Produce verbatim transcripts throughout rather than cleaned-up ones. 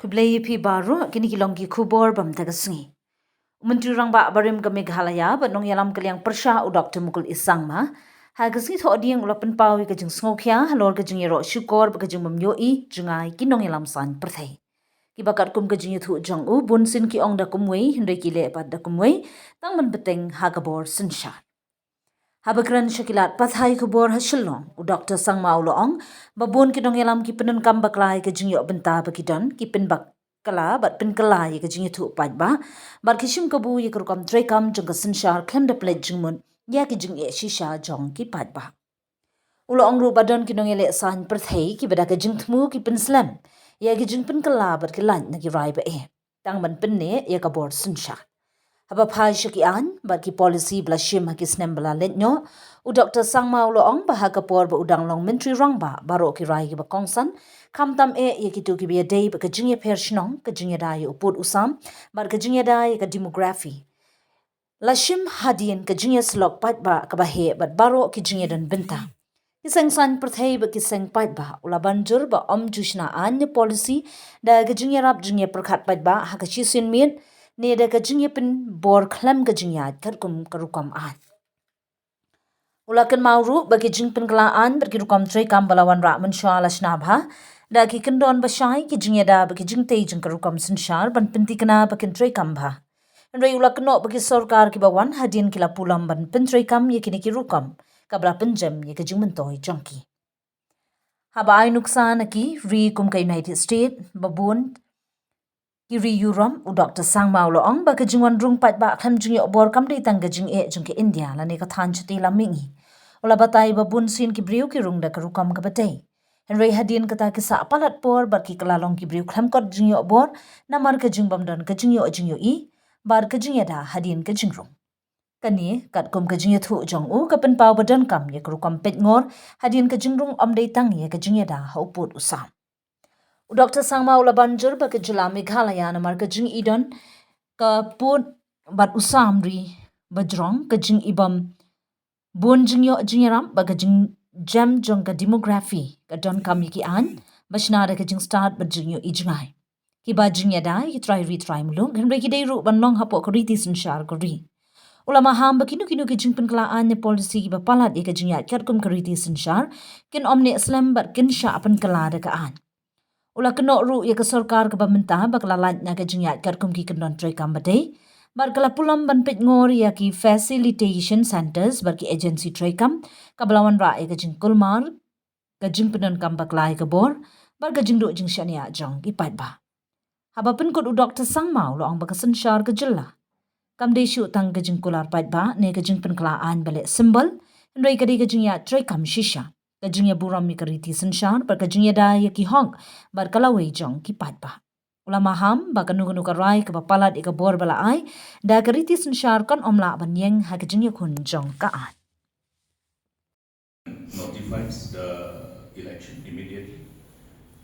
Khublei ïa phi baroh, kine ki long ki khubor ba mynta ka sngi. U Myntri Rangbah barim ka Meghalaya bad nongïalam ka liang pyrshah u Doktor Mukul E. Sangma, ha ka sngi Thohdieng u la pynpaw ïa ka jingsngewkhia halor ka jingïaroh shukor bad ka jingbym ïohi jngai ki nongïalam saiñ pyrthei. Kiba katkum ka jingïathuh jong u, bunsien ki ong da kumwei, hynrei ki leh pat da kumwei, tang ban bteng ha ka bor synshar. Haba kren sha ki lad pathai khubor ha Shillong, u Doktor Sangma u la ong ba bun ki nongïalam ki pyndonkam bakla ïa ka jingïoh bynta ba ki don, ki pynbakla bad pynkylla ïa ka jingïathuh paidbah, bad ki shim kabu ïa ka rukom treikam jong ka synshar khlem da pynleit jingmut ïa ki jingeh shisha jong ki paidbah. U la ong ruh ba don ki nongïaleh saiñ pyrthei kiba da ka jingthmu ki pynslem ïa ki jingpynkylla bad ki lait na ki rai ba eh, tang ban pynneh ïa ka bor synshar. Haba phai sha ki aiñ bad ki policy ba la shim ha ki snem ba la leit noh, u Doktor Sangma u la ong ba ha ka por ba u dang long Myntri Rangbah, baroh ki rai kiba kongsan, khamtam eh ïa kito kiba ïadei bad ka jingïapher shnong, ka jingïada ïa u pud u sam, bad ka jingïada ïa ka demography, la shim hadien ka jingïasyllok paidbah kaba heh bad baroh ki jingïadon bynta. Ki seng saiñ pyrthei bad ki seng paidbah, u la ban jur ba ym ju shna aiñ ne policy da ka jingïarap jingïapyrkhat paidbah ha ka shisien miet, ne da ka jingïapynbor khlem ka jingïaid katkum ka rukom aiñ. U la kynmaw ruh ba ki jingpynkylla aiñ bad ki rukom treikam ba la wanrah mynshuwa la shna bha da ki kyndon ba shai, ki jingïada bad ki jingtei jong ka rukom synshar ban pynthikna ba kin treikam bha. Hynrei u la kynnoh ba ki sorkar kiba wan hadien ki la pulom ban pyntreikam ïa kine ki rukom, kaba la pynjem ïa ka jingmyntoi jong ki. Haba ai nuksa na ki ri kum ka United States, ba bun ki ri Europe, u Doktor Sangma u la ong ba ka jingwan rung paidbah khlem jingïoh bor kam dei tang ka jingeh jong ka India lane ka thaiñ shatei lam mihngi. U la batai ba bunsien ki briew ki rung da ka rukom kaba dei. Hynrei hadien kata ki sah palat por bad ki kylla long ki briew khlem kot jingïoh bor, namar ka jingbym don ka jingïoh jingïohi bad ka jingïada hadien ka jingrung. Kane, katkum ka jingïathuh jong u, ka pynpaw ba donkam ïa ka rukom peitngor hadien ka jingrung, ym dei tang ïa ka jingïada ha u pud u sam. U Doktor Sangma u la ban jur ba ka jylla Meghalaya, namar ka jingïadon ka pud bad u sam ri bajrong, ka jingïabam bun jingïoh jingïarap bad ka jingjem jong ka demography, ka donkam ïa ki aiñ ba shna da ka jingstad bad jingïohi jngai. Kiba jingïada ïa ki trai ri trai muluk, hynrei ki dei ruh ban long hapoh ka riti synshar ka ri. U la maham ba kino kino ki jingpynkylla aiñ ne policy kiba palat ïa ka jingïaid katkum ka riti synshar kin ym neh slem bad kin shah pynkylla da ka aiñ. U la kynnoh ruh ïa ka sorkar kaba mynta ba ka la lait na ka jingïaid katkum ki kyndon treikam ba dei, bad ka la pulom ban peitngor ïa ki facilitation centres bad ki agency treikam, kaba la wanrah ïa ka jingkulmar, ka jingpyndonkam bakla ïa ka bor bad ka jingduh jingshaniah jong ki paidbah. Haba pynkut u Doktor Sangma u la ong ba ka synshar ka jylla kam dei shuh tang ka jingkular paidbah ne ka jingpynkylla aiñ ba leh symbol, hynrei ka dei ka jingïaid treikam shisha, ka jingïaburom ïa ka riti synshar bad ka jingïada ïa ki hok bad ka lawei jong ki paidbah. U la maham ba kano kano ka rai kaba palat ïa ka bor ba la ai da ka riti synshar kan ym lah ban ïeng ha ka jingïakhun jong ka aiñ. Notifies the election immediately,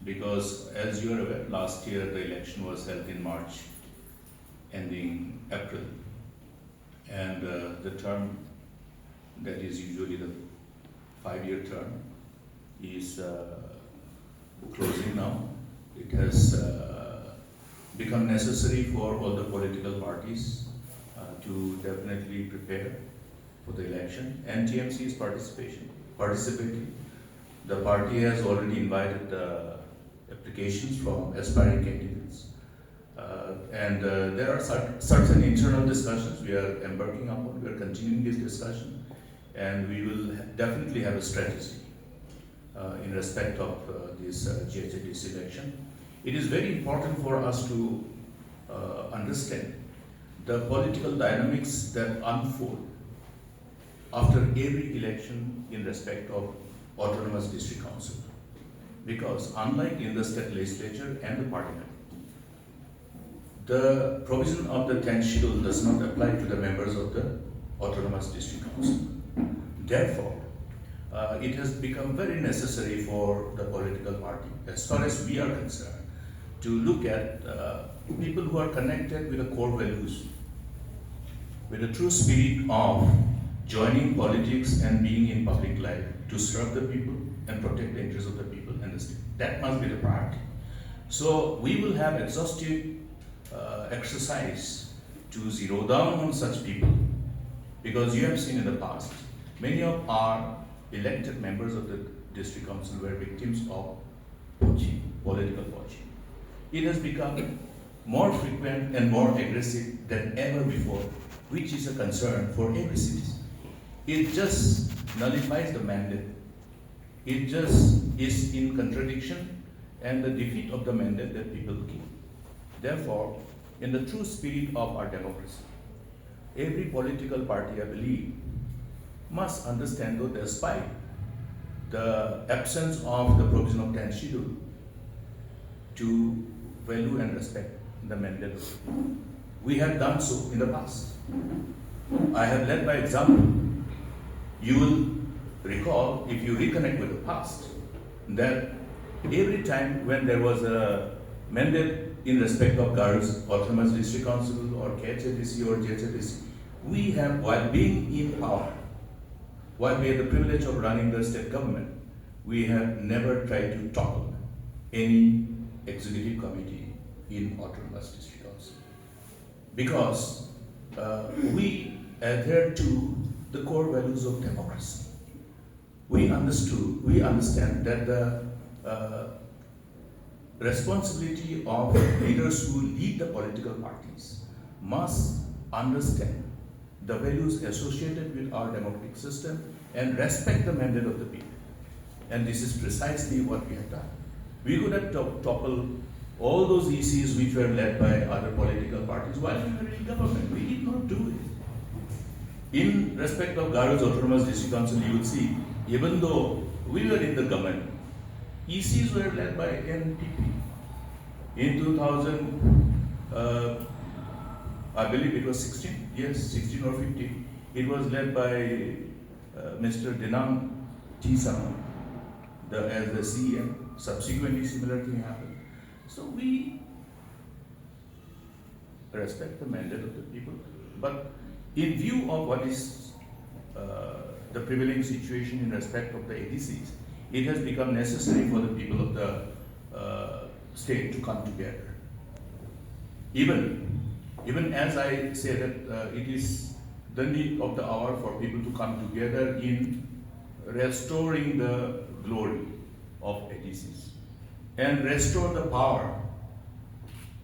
because, as you are aware, last year the election was held in March, ending April, and uh, the term that is usually the five-year term is uh, closing now. It has uh, become necessary for all the political parties uh, to definitely prepare for the election, and T M C is participation, participating. The party has already invited the applications from aspiring candidates. Uh, and uh, there are cer- certain internal discussions we are embarking upon. We are continuing this discussion, and we will definitely have a strategy uh, in respect of uh, this uh, G H A D C election. It is very important for us to uh, understand the political dynamics that unfold after every election in respect of autonomous district council. Because unlike in the state legislature and the parliament, the provision of the tenth schedule does not apply to the members of the autonomous district council. Therefore, uh, it has become very necessary for the political party, as far as we are concerned, to look at uh, people who are connected with the core values, with the true spirit of joining politics and being in public life to serve the people and protect the interests of the people and the state. That must be the priority. So we will have exhaustive uh, exercise to zero down on such people, because you have seen in the past, many of our elected members of the district council were victims of poaching, political poaching. It has become more frequent and more aggressive than ever before, which is a concern for every citizen. It just nullifies the mandate. It just is in contradiction and the defeat of the mandate that people give. Therefore, in the true spirit of our democracy, every political party, I believe, must understand, though despite the absence of the provision of tenth schedule, to value and respect the mandate of the people. We have done so in the past. I have led by example. You will recall, if you reconnect with the past, that every time when there was a mandate in respect of Garo's Autonomous District Council or K H A D C or G H A D C, we have, while being in power, while we had the privilege of running the state government, we have never tried to topple any executive committee in Autonomous District Council, because uh, we adhere to the core values of democracy. We understood, we understand that the uh, responsibility of leaders who lead the political parties must understand the values associated with our democratic system and respect the mandate of the people. And this is precisely what we have done. We could have to- toppled all those E Cs which were led by other political parties while we were in government. We did not do it. In respect of Garo's Autonomous District Council, you will see, even though we were in the government, E Cs were led by N P P. In two thousand, uh, I believe it was sixteen, yes, sixteen or fifteen, it was led by uh, Mister Denang T Sangma, the, as the C E M. Subsequently, similar thing happened. So we respect the mandate of the people. But in view of what is uh, the prevailing situation in respect of the A D Cs, it has become necessary for the people of the uh, state to come together. Even, even as I say that uh, it is the need of the hour for people to come together in restoring the glory of A D Cs and restore the power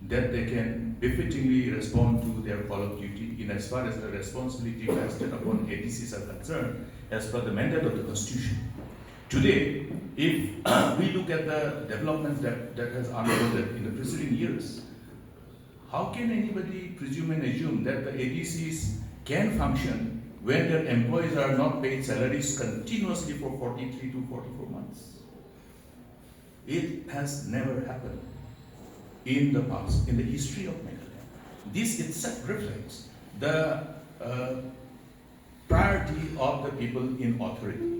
that they can befittingly respond to their call of duty in as far as the responsibility vested upon A D Cs are concerned as per the mandate of the Constitution. Today, if we look at the developments that, that has unfolded in the preceding years, how can anybody presume and assume that the A D Cs can function when their employees are not paid salaries continuously for forty-three to forty-four months? It has never happened in the past, in the history of Meghalaya. This itself reflects the uh, priority of the people in authority.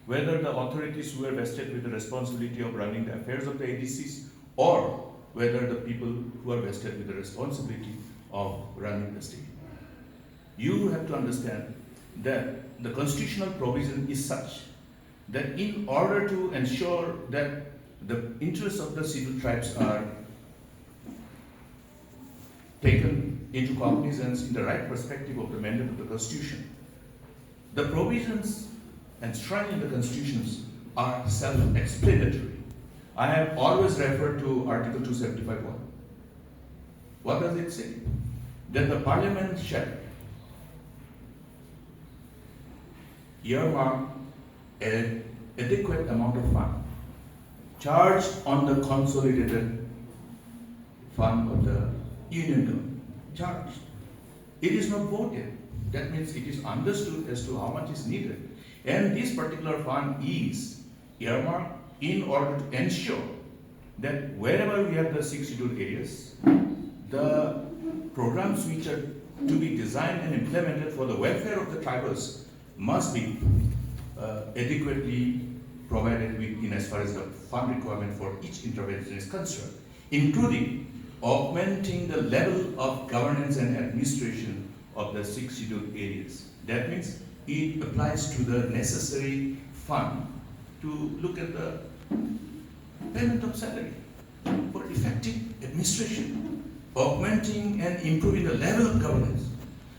Whether the authorities who were vested with the responsibility of running the affairs of the A D Cs, or whether the people who are vested with the responsibility of running the state. You have to understand that the constitutional provision is such that in order to ensure that the interests of the scheduled tribes are taken into cognizance in the right perspective of the mandate of the Constitution, the provisions enshrined in the constitutions are self-explanatory. I have always referred to Article two seventy-five one. What does it say? That the Parliament shall earmark an adequate amount of fund charged on the consolidated fund of the Union Government. Charged. It is not voted. That means it is understood as to how much is needed. And this particular fund is earmarked in order to ensure that wherever we have the six scheduled areas, the programs which are to be designed and implemented for the welfare of the tribals must be uh, adequately provided with in as far as the fund requirement for each intervention is concerned, including augmenting the level of governance and administration of the six scheduled areas. That means it applies to the necessary fund to look at the payment of salary. for effective administration, augmenting and improving the level of governance.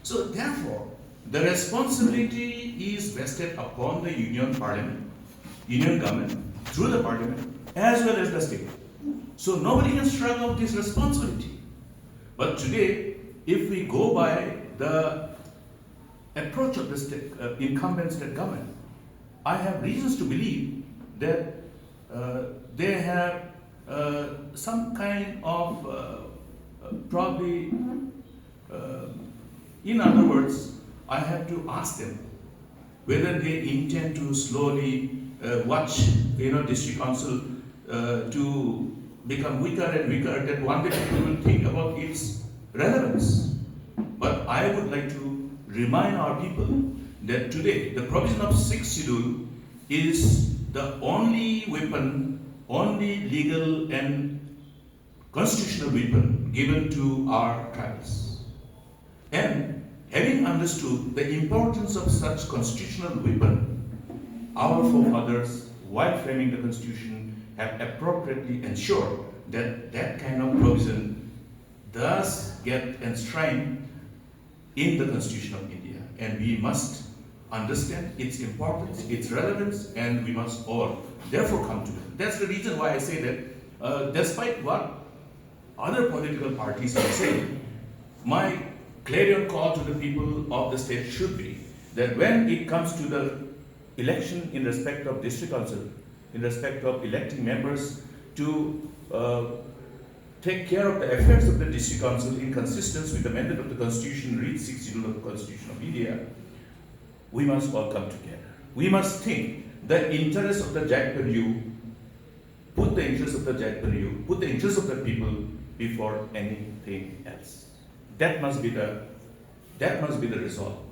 So therefore, the responsibility is vested upon the Union Parliament, Union Government, through the Parliament, as well as the state. So nobody can shrug off this responsibility. But today, if we go by the approach of the state, uh, incumbent state government, I have reasons to believe that uh, they have uh, some kind of uh, uh, probably, uh, in other words, I have to ask them whether they intend to slowly uh, watch, you know, district council uh, to become weaker and weaker, that one day people will think about its relevance. But I would like to remind our people that today the provision of sixth schedule is the only weapon, only legal and constitutional weapon given to our tribes. And having understood the importance of such constitutional weapon, our forefathers, while framing the constitution, have appropriately ensured that that kind of provision does get enshrined in the Constitution of India. And we must understand its importance, its relevance, and we must all therefore come together. That's the reason why I say that, uh, despite what other political parties are saying, my clarion call to the people of the state should be that when it comes to the election in respect of district council, in respect of electing members to uh, take care of the affairs of the district council in consistency with the mandate of the constitution, read sixth schedule of the Constitution of India, we must all come together. We must think the interest of the Jaintia, put the interest of the Jaintia, put the interest of the people before anything else. That must be the that must be the result.